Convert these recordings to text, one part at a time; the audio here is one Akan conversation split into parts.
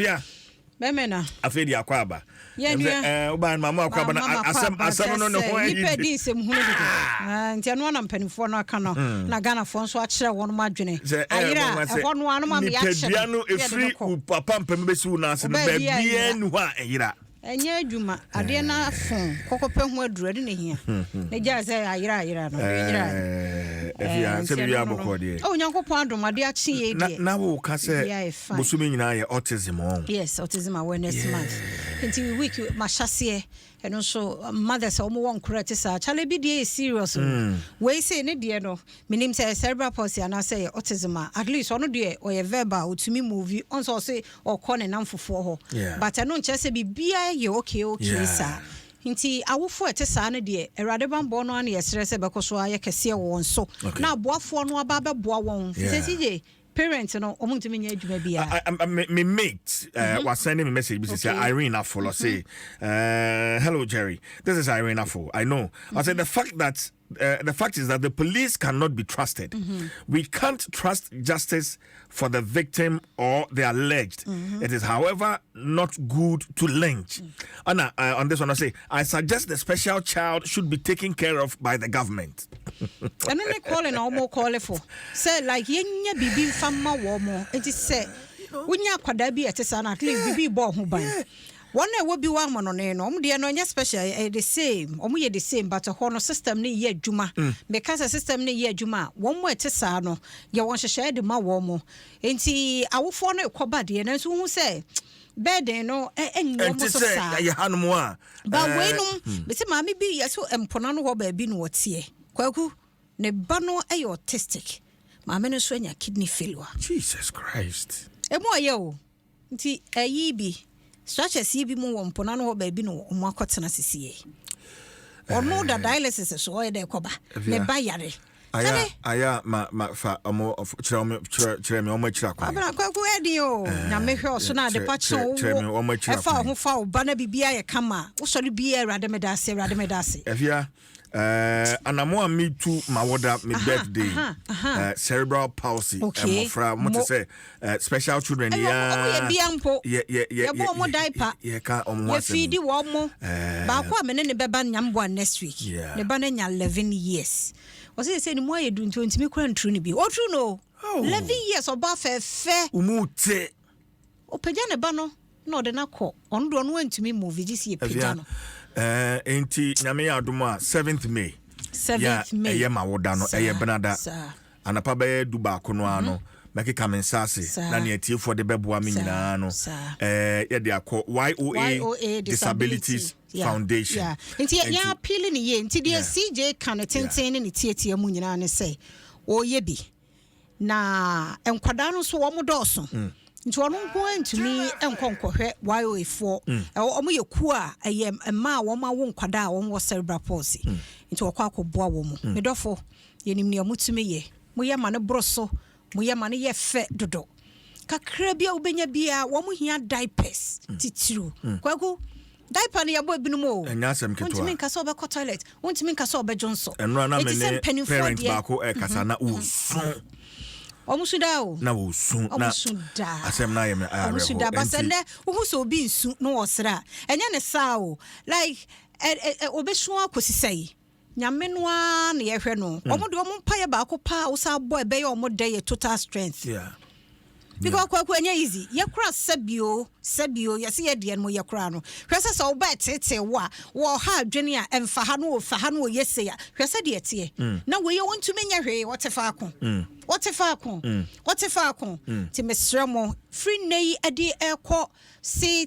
Pia. Bɛmɛ na. Afei di akɔ aba. Yɛn nua. Ɛɛ ɔbaa no mamu akɔ aba na asɛm asɛm no ne ho ayi. Nipa di nsɛm hunu dodo. Ah. Nti ɛno na mpanimfoɔ no aka no. Na Ghanafoɔ nso akyerɛ wɔn mo adwene. Ayera ɛhɔ no ano ma me akyerɛ. Nipadua no efiri papa mpɛm bɛsi wo nan ase no baabi ɛni hɔ a ɛyera. Ɛnyɛ adwuma. Adeɛ no afo. Kɔkɔpɛ ho aduru, ɛno na ɛhia. Ne gyae sɛ ayera ayera no, ɛnyera. Ɛfia, sɛ biribi abɔkɔ deɛ. Oh, Nyankopɔn adom, adeɛ akye yei deɛ. Na wo ka sɛ bosome nyinaa yɛ autism ɔn. Yes, autism awareness month. Nti week mahyɛseɛ, ɛno nso mothers a wɔn wɔ nkora te saa. Charlie bi deɛ yɛ serious o. Wei sei ne deɛ no, Menim sɛ ɛyɛ cerebral palsy anaasɛ ɛyɛ autism a, at least ɔno deɛ ɔyɛ verbal, ɔtumi move, ɔn sɛ ɔse ɔkɔ ne namfofoɔ hɔ, but ɛno nkyerɛ sɛ biribiara yɛ okay okay saa. Nti awofoɔ a ɛte saa no deɛ, Awurade banbɔ no ara na yɛsrɛ sɛ ɛbɛkɔ so ayɛ kɛseɛ wɔ wɔn so, na aboafoɔ no aba abɛboa wɔn, firi sɛ CJ, parents no wɔn ntumi nyɛ adwuma biara. Me mate wa send me message bi sɛ Irene Afol ɔse, hello Jerry, this is Irene Afol, I know, I said the fact that the fact is that the police cannot be trusted. We can't trust justice for the victim or the alleged. It is, however, not good to lynch. Anna, on this one, I say, I suggest the special child should be taken care of by the government. Ɛno ne calling a wɔn call for sɛ like yɛnya biribi nfa mma wɔn mo, nti sɛ wonya akwadaa bi a ɛte saa no, at least biribi bɔ ho ban. Wɔn a ɛwɔ bi wɔ amanɔne no, wɔn deɛ no ɛnyɛ special, ɛyɛ the same, wɔn yɛ the same, but ɛhɔ no system no yɛ adwuma. Meka sɛ system no yɛ adwuma a, wɔn a ɛte saa no, yɛ wɔn nhyehyɛe de ma wɔn mo. Nti awofoɔ no rekɔba deɛ, nanso wohu sɛ burden no ɛnni wɔn so saa. Ɛnte sɛ yɛ hanom a. Ba weinom, mese maame bi yɛ so mpona no hɔ baabi na ɔteɛ. Kwaku, ne ba no yɛ autistic. Maame no nso anya kidney failure. Jesus Christ. Emu ɔyɛ o. Nti ɛyi bi, structures yi bi mu wɔ mpona no hɔ baabi na wɔn akɔtena sisi yɛ. Ɔno da dialysis so, ɔyɛ dɛ kɔba. Ne ba yare. Aya aya ma ma fa ɔmo kyerɛ ɔmo kyerɛ kyerɛ mi ɔmo akyira kwan. Abena Kwaku ɛdin o. Nyame hwɛ ɔso na adepa kyerɛ wo. Kyerɛ mi ɔmo akyira kwan. Ɛfa ɔho fa wo ba na biribi ayɛ kama. Wosɔre biara, Awurade meda ase, Awurade meda ase. Afia, anamo a metu ma wɔda me birthday, cerebral palsy mmɔfra mo te sɛ special children. Yɛ ɔmo yɛ bia mpo yɛbɔ ɔmo diaper, yɛka ɔmo ho asɛm. Yɛfeedi wɔn mo. Baako a me ne ne bɛba Nyamboa next week, ne ba no anya 11 years. Ɔsɛ sɛ ne mu ayɛ du nti ɔntumi kora nturu no bi. Ɔturu no 11 years, ɔba fɛɛfɛ. Ɔmu te. Ɔpagya ne ba no na ɔde no akɔ. Ɔno deɛ, ɔno antumi move gye si yɛpagya no. Nti Nyame yɛ adom a, 7th May. 7th May. Ɛyɛ ma woda no, ɛyɛ benada anapa bɛyɛ 11 no ara no, mɛkeka me nsa ase na nea atiefoɔ de bɛboa me nyinaa no, yɛde akɔ YOA Disabilities Foundation. Nti yɛn appeal ne yie. Nti deɛ CJ ka no tenten ne ne tietie mu nyinaa ne sɛ ɔreyɛ bi na nkwadaa no nso wɔn dɔɔso, nti ɔno nko ntumi nkɔ nkɔhwɛ YOA foɔ. Ɛwɔ wɔn yɛ kuo a ɛyɛ mmaa a wɔn awo nkwadaa a wɔn wɔ cerebral palsy, nti wɔkɔ akɔboa wɔn mu. Medɔfo, yɛnim nea motumi yɛ, moyɛ ma no boro so, moyɛ ma no yɛ fɛ dodo. Kakra bi a wobɛnya biara, wɔn hia diapers titiriw. Kwaku, diaper no yɛbɔ ebinom o. Ɛnyɛ asɛm ketewa. Wontumi nka sɛ ɔbɛkɔ toilet, wontumi nka sɛ ɔbɛdwo nso. Ɛno na me ne parent baako ɛkasa na ɔsu. Ɔmo su daa o. Na ɔsu na ɔmo su daa. Asɛm na ayɛ me awerɛho. Ɔmo su daa basa. Nnɛ wohu sɛ obi nsu na ɔsrɛ a, ɛnyɛ ne saa o, like ɛ ɛ ɔbɛsu akɔsi sɛ Nyame no ara na yɛhwɛ no. Ɔmo de ɔmo mpaeɛ baako paa a wosan bɔ ɛbɛyɛ ɔmo dɛ yɛ total strength. Because Kwaku, ɛnyɛ easy. Yɛkora sɛbio sɛbio yɛsɛ yɛ deɛ no mo yɛkora no. Hwɛ sɛ woba ɛteetee wo a, wɔha adwene a ɛmfa ha no, wɔfa ha no, wɔyɛ sei a, hwɛ sɛ deɛ ɛteɛ. Na wei wɔntumi nyɛ hwee, wɔte faako. Wɔte faako. Wɔte faako. Nti mesrɛ mo, firi nnɛ yi ɛde ɛkɔ se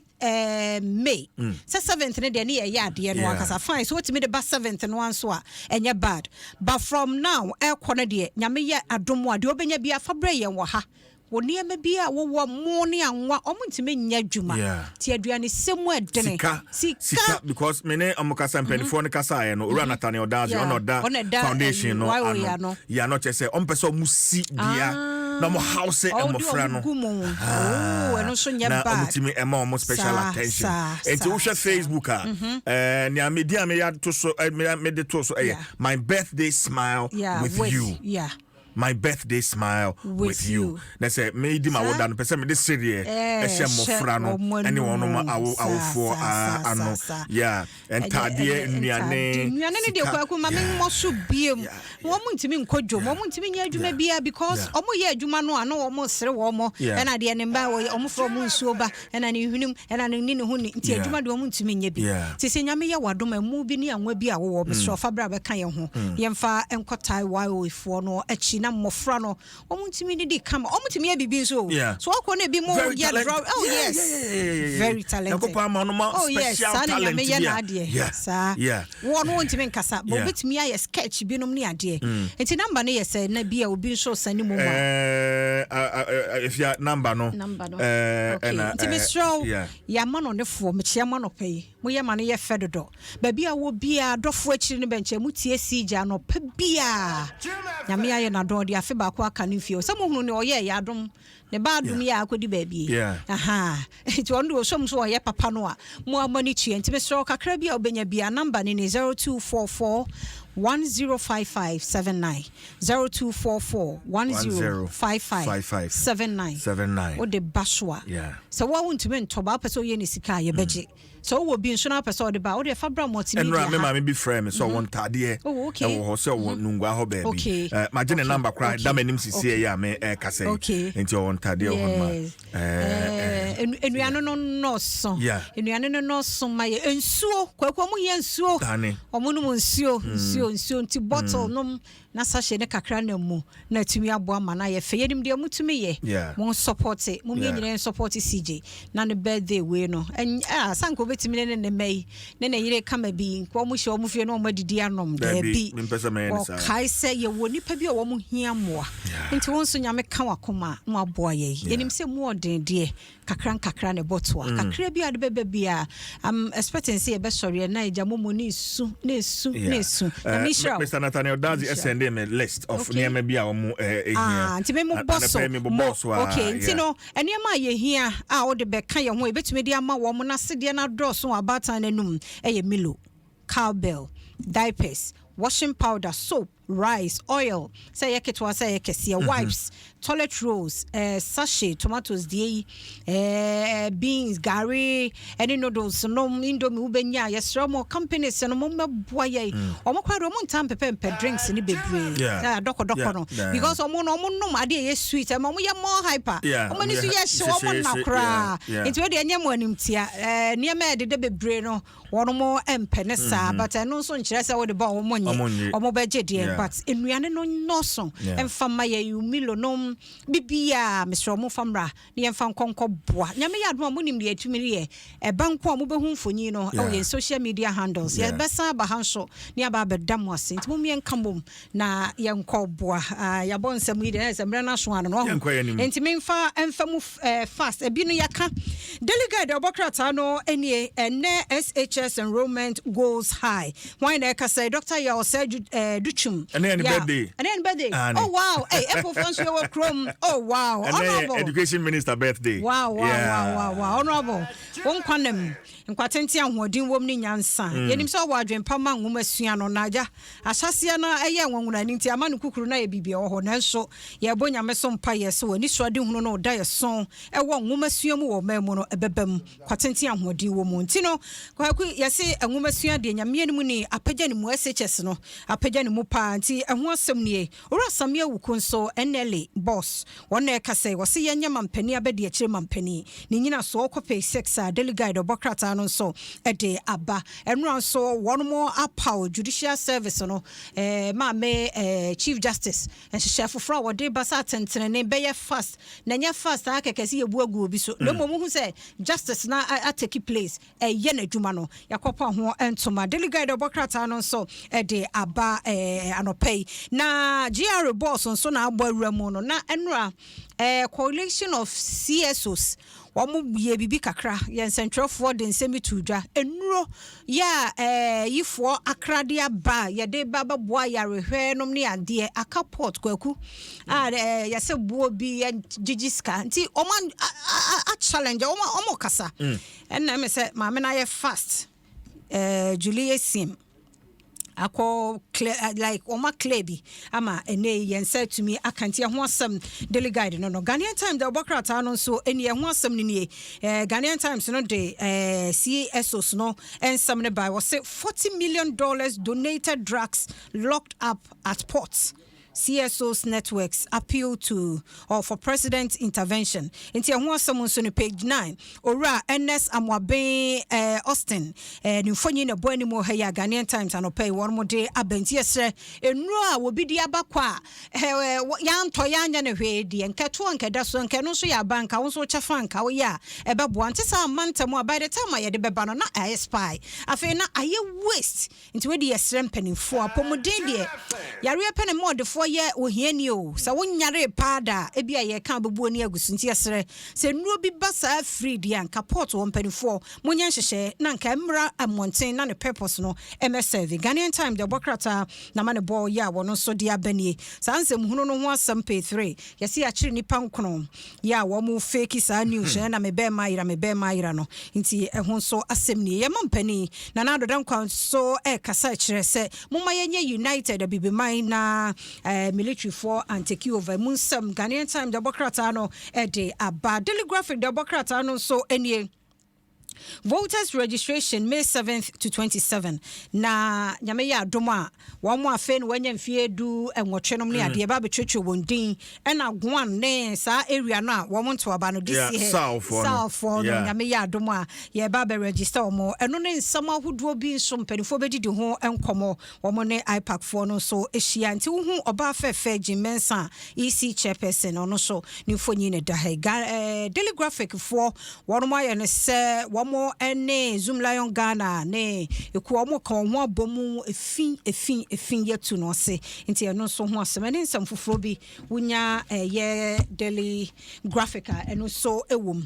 May sɛ 7th no deɛ ne yɛyɛ adeɛ no ankasa, fine. So wotumi de ba 7th no anso a, ɛnyɛ bad, but from now ɛkɔ no deɛ, Nyame yɛ adom a, deɛ wobɛnya bi afa brɛ yɛn wɔ ha wɔ nneɛma bi a wowɔ mo ne anwa, ɔmo ntumi nyɛ adwuma, ti aduane sɛ mu ɛdene. Sika, sika, because me ne ɔmo kasa, mpanimfoɔ no kasaeɛ no, Owura Nathaniel Dazi, ɔna ɔda foundation no ano yɛ ano, kyerɛ sɛ ɔmpɛ sɛ ɔmo si bea na ɔmo house mmɔfra no na ɔmo tumi ɛma ɔmo special attention. Nti wohwɛ Facebook a, nea me di a meyɛ ato so, mede to so ɛyɛ "My birthday smile with you". Yeah. my birthday smile with, With you. you. Na sɛ meedi ma woda no pɛ sɛ mede sereɛ ɛhyɛ mmɔfra no wɔn ɛne wɔnom anum. awofoɔ Saa, saa, ano. saa. Yeah, ntadeɛ, nnuane, nnuane no deɛ, sika. Kwaku, ma memmɔ so biem. Wɔn mo ntumi nkɔ dwom, wɔn mo ntumi nyɛ adwuma biara because wɔn yɛ adwuma no a, na wɔn sere wɔn mo. Ɛna deɛ ne mba wɔyɛ, wɔn frɛ wɔn nsuo ba, ɛna ne hwenem, ɛna ne ho ne nti adwuma deɛ, wɔn ntumi nyɛ bi. Nti sɛ Nyame yɛ wadom, ɛmu bi ne anwa bi a wɔwɔ, mesrɛ, ɔfa bra bɛka yɛn ho, yɛmfa nkɔtae YOA no akyi na mmɔfra no wɔn ntumi didi kama, wɔn ntumi yɛ biribi nso o. So wɔkɔ no ebi mo Very yɛ talented. draw. Oh yes, very talented. Nyankopɔn ama no ma Oh yes, special saa na talent Nyame yɛ bi a. n'adeɛ. Saa wɔn no wɔntumi nkasa but obetumi ayɛ sketch binom ne adeɛ. Nti number no yɛ sɛ na bi a obi nso sani mu mu a. Efia, number no. Number no. Okay. Ɛna, Nti mesrɛ wo, yɛama no ne foɔ mekyia ma nɔpɛ yi, moyɛ ma no yɛ fɛ dodɔ. Baabi a wɔ biaa, dɔfoɔ akyiri no bɛnkyɛn motie sii gya anɔpɛ biaa. Nyame ayɛ n'adɔn de afe baako aka no mfie sɛ mohunu ne ɔyɛ yɛ adom ne ba adom yɛ a akɔdi baabi. Aha, nti ɔno de ɔsɔm so ɔyɛ papa no a mo ama no tua. Nti mesrɛ wo, kakra bi a wobɛnya bia, number no ne 0244 105579, 0244 1055 79. 79. Wode ba so a, sɛ woa wontumi ntɔ ba, wopɛ sɛ woyɛ ne sika a, yɛbɛgye. Sɛ wowɔ bi nso na wopɛ sɛ wode ba a, wode fa bra multimedia Ɛnura me ha. maame bi frɛ me sɛ ɔwɔ ntadeɛ ɛwɔ hɔ, sɛ ɔwɔ Nungua hɔ baabi. Magye ne number koraa da m'anim sisi ɛyɛ a me ɛkasa yi. Nti ɔwɔ ntadeɛ wɔ hɔ nom a Nnuane no nnɔɔso. Nnuane no nnɔɔso ma yɛ nsuo. Kwaku, ɔmo hia nsuo. Dane. Ɔmo nom nsuo, nsuo, nsuo, nti bottle nom na sachet ne kakra nam mu na atumi aboa ma no ayɛ fɛ. Yɛnim deɛ motumi yɛ. Mo support mo, yɛn nyinaa support CJ na ne birthday wei no sanka wobɛtumi ne mma yi ne yere kama bi nka ɔmo hyɛ ɔmo fie na ɔmo adidi anom. Daabi, Daabi. mempɛ sɛ mɛyɛ ne saa. Wɔkae sɛ yɛwɔ nipa bi a wɔn hia mmoa, nti wɔn nso Nyame ka wakoma na waboa yɛ. Yɛnim sɛ mu ɔden deɛ, kakra nkakra na ɛbɔ toa. Kakra bi a de bɛba bi a, I'm expecting sɛ yɛbɛsɔre na agya momo ne esu ne esu ne esu. Nyame nhyira wo. Mr. Nathaniel Dazi Nhyira. send me list of nneɛma bi a wɔn ehia. Ah, nti me mo bɔ so. Anɔpɛ mi bɔ so a. Okay, nti no nneɛma a yɛhia a wode bɛka yɛn ho, yɛbɛtumi de ama wɔn na sedeɛ no adɔɔso wɔ abaatan no anum, ɛyɛ Milo, cowbell, diapers, washing powder, soap, rice, oil, sɛ ɛyɛ ketewa sɛ ɛyɛ kɛseɛ, wipes, toilet rolls, sachet, tomatoes deɛ yi, beans, gari ɛne noodles nom, Indomie wobɛnya a, yɛsrɛ mo, companies no, mommɛboa yɛn. Ɔmo koraa de, ɔmo ntaa mpɛpɛ mpɛ drinks ne bebree. Dɔkɔdɔkɔ no because ɔmo no, ɔmo nom adeɛ ɛyɛ sweet, ɛma ɔmo yɛ more hyper. Ɔmo ani so Ɔmo yɛ hye, ɔmo hyehyeehye, na koraa. Nti wei deɛ, ɛnyɛ mo animtia. Nneɛma a ɛdeda bebree no, wɔn mo mpɛ ne saa, but ɛno nso nkyerɛ sɛ wode ba ɔmo Ɔmo nye nye. ɔmo bɛgye deɛ, but nnuane no nnɔɔso. Ɛmfa ma yɛ Milo nom bibia, mesrɛ ɔmo fa mmra na yɛmfa nkɔnkɔ boa. Nyame yɛ adom a, monim deɛ ɛtumi no yɛ ɛba nko a, mobɛhu mfonyin no ɛwɔ yɛn social media handles. Yɛbɛsan aba ha nso ne aba abɛda mo ase, nti mom yɛnka mmom na yɛnkɔ boa. Ah, yɛabɔ nsɛm yi deɛ, ɛyɛ sɛ mmerɛ no aso ano no. Yɛnkɔ yɛn anim. Nti memfa ɛmfa mu fast. Ebi no yɛka Daily Guide a ɔbɔ krataa no nie. Ɛnɛ SHS enrollment goes high. Wɔn na ɛka sɛ Dr. Yaw Osei Adutwum. Ɛnɛ yɛ ne birthday. Ɛnɛ yɛ ne birthday. Ah, ne. Oh wow, hey, ɛpofoɔ nso yɛwɔ kurom. Oh wow. Ɛnɛ yɛ Honourable. education minister birthday. Wow, honourable, wo nkwa nam, nkwatenten, ahoɔden wom ne nyansa. Yɛnim sɛ ɔwɔ adwempa ma nwoma sua no, na agya ahyɛseɛ no ɛyɛ nwɔnwonani nti ama no kukuru no ayɛ biribi ɛwɔ hɔ, nanso yɛbɔ Nyame so mpa yɛ sɛ w'ani so ade hunu no ɔda yɛ so ɛwɔ nwoma sua mu wɔ ɔman mu no, ɛbɛba mu. Kwatenten, ahoɔden wɔ mu. Nti no, Kwaku, yɛse nwoma sua deɛ, Nyame anim ni, apagya ne mu. SHS no apagya ne mu paa, nti ɛho asɛm nie. Owura Samia Awuku nso, NLA boss, wɔn na ɛka sɛ wɔse yɛnyɛ mampani abɛdi akyire mampani ne nyinasoɔ. Wokɔ page 6 a, Daily Guide ɔbɔ krataa no nso de aba. Ɛnora nso wɔn mo apaw judicial service no maame chief justice. Nhyehyɛ foforɔ a wɔde ba sɛ atɛntenene bɛyɛ fast, na ɛnyɛ fast a kɛkɛ sɛ yɛbu agu obi so, na mmom wohu sɛ justice na atake place, ɛyɛ n'adwuma no. Yɛakɔpa ho ntoma. Daily Guide ɔbɔ krataa no nso de aba anɔpa yi. Na GRA boss nso na abɔ awura mu no. Na ɛnora coalition of CSOs, wɔn yɛ biribi kakra. Yɛn nsɛntwerɛfoɔ de nsɛm bi to dwa. Nnuro yɛ a yifoɔ akrade aba a yɛde ba bɛboa yarehwɛ nom ne adeɛ aka port, Kwaku, a yɛsɛ boɔ bi yɛ gyegye sika, nti wɔn a challenge wɔn kasa. Ɛnna ɛmɛ sɛ maame no ayɛ fast, Julie Sim. Akɔ clear, like ɔma clear bi ama ɛnɛ yɛn nsa atumi aka. Nti ɛho asɛm Daily Guide no. Ghanaian Times de ɔbɔ krataa no nso ɛni ɛho asɛm no nie. Ghanaian Times no de CSOs no nsɛm no ba. Wɔsɛ $40 million donated drugs locked up at ports. CSOs networks appeal to or for president intervention. Nti ɛho asɛm nso no page 9. Owura Ernest Amoaben Austin ne mfonyin na ɛbɔ anim ha yi a Ghanaian Times anɔpɛ yi wɔn mo de aba. Nti yɛsrɛ, nnuro a wɔbi de aba kɔ a yɛantɔ yɛanyɛ no hwee deɛ, nkɛtoɔ nkɛda so nkɛ no nso yɛ aba nka wo nso wokyɛ fa nka woyɛ a ɛbɛboa. Nte saa ama ntam a by the time a yɛde bɛba no na ayɛ spy, afei na ayɛ waste. Nti wodi yɛsrɛ mpanimfoɔ, apɔmuden deɛ, yareɛ pɛ ne ma ɔdefoɔ yɛ ohiani o. Sɛ wonyare paa da a, ebi a yɛka bɛbuo ne agu so. Nti yɛsrɛ sɛ nnuro bi ba saa firi deɛ a, nka port wɔ mpanimfoɔ monyɛ nhyehyɛ na nka mmra mmɔnten na ne purpose no ɛmɛ serve. Ghanaian Time deɛ ɔbɔ krataa na ma ne bɔ yɛ a wɔno nso de aba nie. Saa nsɛmhunu no ho asɛm page 3. Yɛsɛ yɛakyere nnipa nkono yɛ a wɔn fake saa news na me bɛɛma ayera, me bɛɛma ayera no. Nti ɛho nso asɛm nie. Yɛma mpanin Nana Addo Dankwa nso ɛrekasa kyerɛ sɛ momma yɛnyɛ united abibiman na militaryfoɔ an take over mu nsɛm. Ghanaian Time deɛ ɔbɔ krataa no ɛde aba. Daily Graphic deɛ ɔbɔ krataa no nso nie: voters registration May 7th to 27. Na Nyame yɛ adom a, wɔn mo afei no wɔanya mfeɛ 18 nom ne adeɛ ba abɛtwerɛtwerɛ wɔn din, ɛna Guan ne saa area no a wɔn ntoaba no de si hɛ. Southfoɔ no. Southfoɔ no. Nyame yɛ adom a, yɛba abɛ register wɔn. Ɛno ne nsɛm ahodoɔ bi nso mpanimfoɔ bɛdidi ho nkɔmmɔ. Wɔn ne IPAC foɔ no nso ahyia. Nti wohu ɔbaa fɛfɛ Jean Mensa, EC chairperson, ɔno nso ne mfonyin ne da ha yi. Daily Graphic foɔ wɔn mo ayɛ no sɛ wɔn ne Zoomlion Ghana ne ekuo wɔn ka wɔn ho abɔ mu efi efi efi yɛtu no ase. Nti ɛno nso ho asɛm ɛne nsɛm foforɔ bi wonya ɛyɛ Daily Graphic a ɛno nso ɛwɔ mu.